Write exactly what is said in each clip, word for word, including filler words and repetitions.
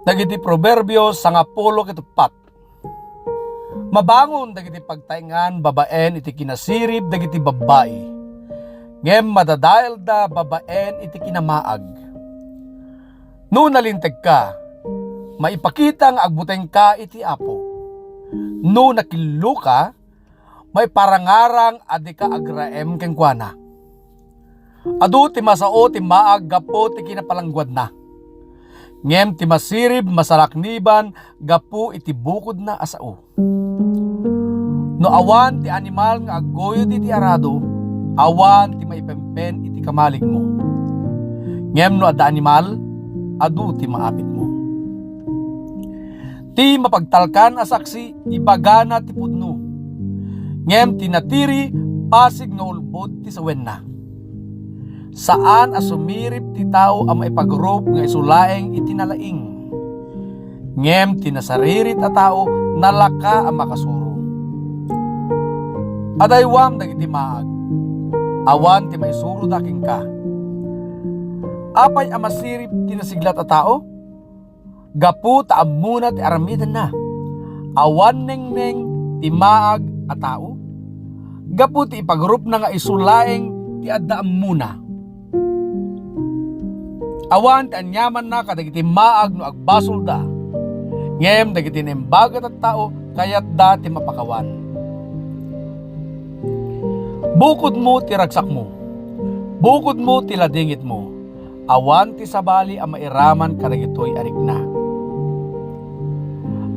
Dagiti Proverbio sangapulo ket uppat. Mabangon dagiti pagtaengan babaen iti kinasirib dagiti babbai, ngem madadaelda babaen iti kinamaag. No nalintegka, maipakita nga agbutengka iti Apo. No nakilluka, maiparangarang a dika agraem kenkuana. Adu ti masao ti maag gapu ti kinapalangguadna, ngem ti masirib masalakniban gapu iti bukodna a sao. No awan ti animal nga agguyod iti arado, awan ti maipempen iti kamaligmo. Ngem no adda animal, adu ti maapitmo. Ti mapagtalkan a saksi, ibagana ti pudno, ngem ti natiri, pasig nga ulbod ti sawenna. Saan a sumirib ti tao a maipagrop nga isu laeng iti nalaing, ngem ti nasaririt a tao nalaka a makasuro. Adaywam dagiti maag, awan ti maisuroda kenka. Apay a masirib ti nasiglat a tao? Gapu ta ammona ti aramidenna. Awan nengneng ti maag a tao, gapu ti ipagrupna nga isu laeng ti adda ammona. Awan ti aniamanna kadagiti maag no agbasolda, ngem dagiti naimbag a tattao kayatda ti mapakawan. Bukodmo ti ragsakmo, bukodmo ti ladingitmo. Awan ti sabali a mairaman kadagitoy a rikna.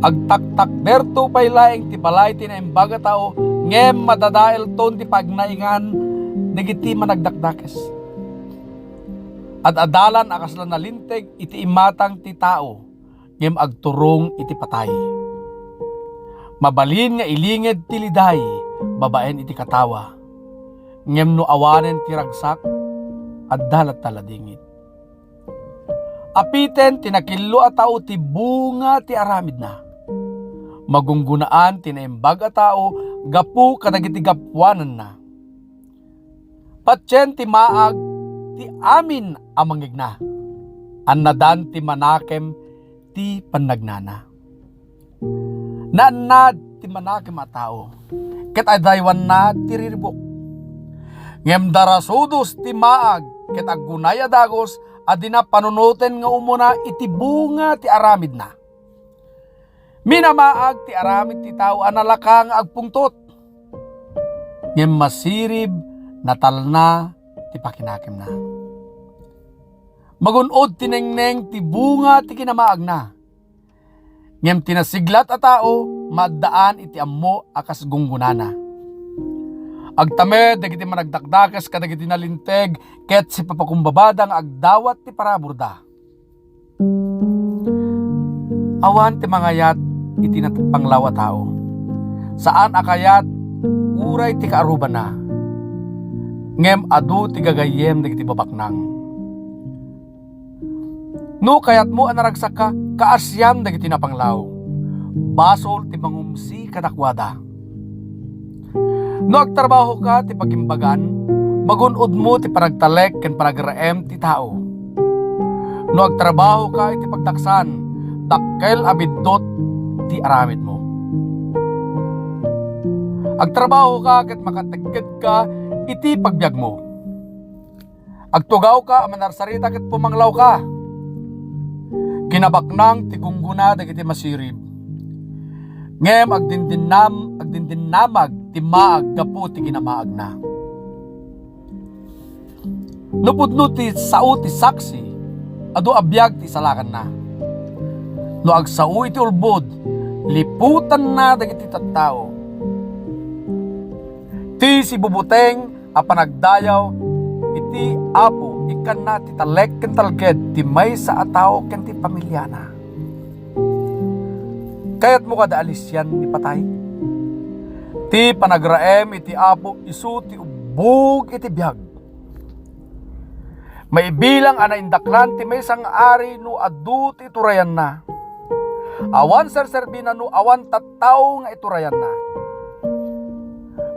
Agtaktakderto pay laeng ti balay ti naimbag a tao, ngem madadaelton ti pagnaingan dagiti managdakdakes. Ad-adalan a kasla nalinteg iti imatang ti tao, ngem agturong iti patay. Mabalin nga ilinged ti liday babaen iti katawa, ngem no awanen ti ragsak, adda latta ladingit. Apiten ti nakillo a tao ti bunga ti aramidna. Magunggonaan ti naimbag a tao gapu kadagiti gapuananna. Patien ti maag ti amin a mangngegna. Annadan ti manakem ti pannagnana. Naannad ti manakem a tao, ket adaywanna ti riribuk. Ngem darasudos ti maag ket aggunay a dagus a dina panunoten nga umuna iti bunga ti aramidna. Minamaag ti aramid ti tao a nalaka nga agpungtot, ngem masirib natalna ti pakinakemna. Magun-od ti nengneng ti bunga ti kinamaagna, ngem ti nasiglat a tao maaddaan iti ammo a kas gunggonana. Agtamed dagiti managdakdakes kadagiti nalinteg ket sipapakumbabada nga agdawat ti paraburda. Awan ti mangayat iti nat-, panglaw a tao. Saan a kayat uray ti kaarubanna, ngem adu ti gagayyem dagiti babaknang. No kayatmo a naragsakka, kaasiam dagiti napanglaw. Basol ti mangumsi kadakuada. No agtrabahoka ti pagimbagan, magun-odmo ti panagtalek ken panagraem ti tao. No agtrabahoka iti pagdaksan, dakkel a biddut ti aramidmo. Agtrabahoka ket makatekkedka iti pagbiagmo. Agtugawka a manarsarita ket pumanglawka. Kinabaknang ti gunggona dagiti masirib, ngem agdindinnam-, agdindinnamag ti maag gapu ti kinamaagna. No pudno ti sao ti saksi, adu a biag ti isalakanna. No agsao iti ulbod, liputanna dagiti tattao. Ti sibubuteng a panagdayaw iti Apo, ikkanna ti talek ken talged ti maysa a tao ken ti pamiliana. Kayatmo kada a lisian ni patay? Ti panagraem iti Apo isu ti ubbog iti biag. Maibilang a naindaklan ti maysa nga ari no adu ti iturayanna. Awan serserbina no awan tattao nga iturayanna.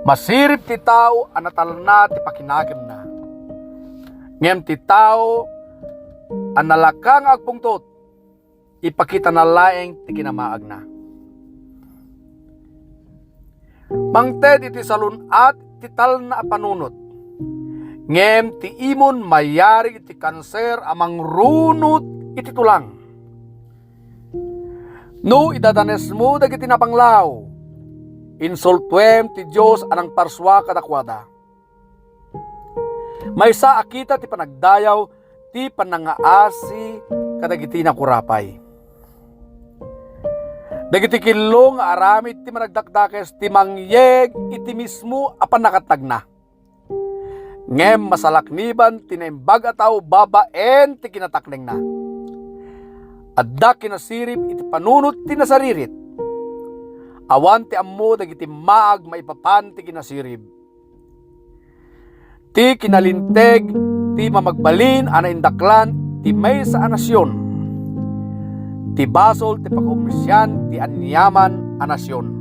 Masirib ti tao a natalna ti pakinakemna. Ngem ti tao a nalaka nga agpungtot, ipakitana laeng ti kinamaagna. Mangted iti salun-at ti talna a panunot, ngem ti imon mayarig iti kanser a mangrunot iti tulang. No idadanesmo dagiti napanglaw, insultuem ti Dios a nangparsua kadakuada. Maysa a kita ti panagdayaw ti panangaasi kadagiti nakurapay. Dagiti killo nga aramid ti managdakdakes ti mangyeg iti mismo a pannakatnagna. Ngem masalakniban ti naimbag a tao babaen ti kinataknengna. Adda kinasirib iti panunot ti nasaririt. Awan ti ammo dagiti maag maipapan ti kinasirib. Ti kinalinteg ti mamagbalin a naindaklan ti maysa a nasion. Ti basol ti pakaumisian ti aniaman a nasion.